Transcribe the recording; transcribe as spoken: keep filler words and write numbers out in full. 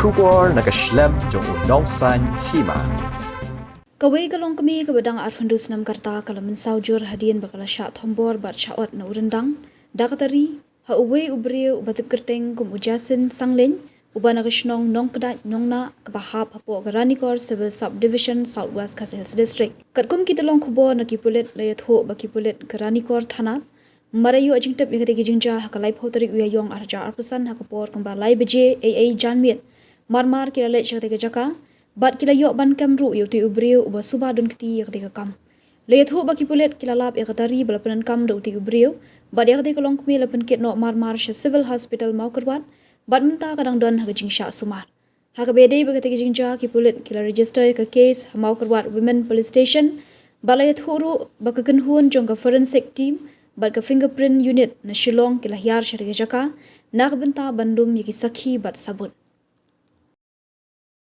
Khubor na ka shlem jong u Nongsaiñ Hima. Kawei ka longkmie kaba dang arphew snem ka rta ka la mynsaw jur hadien ba ka la shah thombor bad shah ot na u ryndang da ka tari ha uwei u briew uba tip kyrteng kum u Jason Sangleiñ, uba na ka shnong Nongkdait Nongnah kaba hap hapoh ka Ranikor Civil Subdivision, South West Khasi Hills District. Katkum ki tyllong khubor na ki pulit, la ïathuh ba ki pulit ka Ranikor Thana mar ïa ïoh jingtip ïa katei ka jingjia ha ka laiphew tarik u Ïaïong arhajar arphew san ha ka por kumba lai baje eiei janmiet, marmar ki la leit sha katei ka jaka bad ki la ïoh ban kem ruh ïa utei u briew uba suba don kti ïa katei ka kam. La ïathuh ba ki pulit ki la lap ïa ka tari ba la pyndonkam da utei u briew bad ïa katei ka longkmie la pynkit noh marmar sha Civil Hospital Mawkyrwat bad mynta ka dang don ha ka jingshah sumar. Ha kaba ïadei bad katei ka jingjia, ki pulit ki la register ïa ka case ha Mawkyrwat Women Police Station bad la ïathuh ruh ba ka kynhun jong ka forensic team bad ka fingerprint unit na Shillong ki la hiar sha katei ka jaka na ka bynta ban lum ïa ki sakhi bad sabut.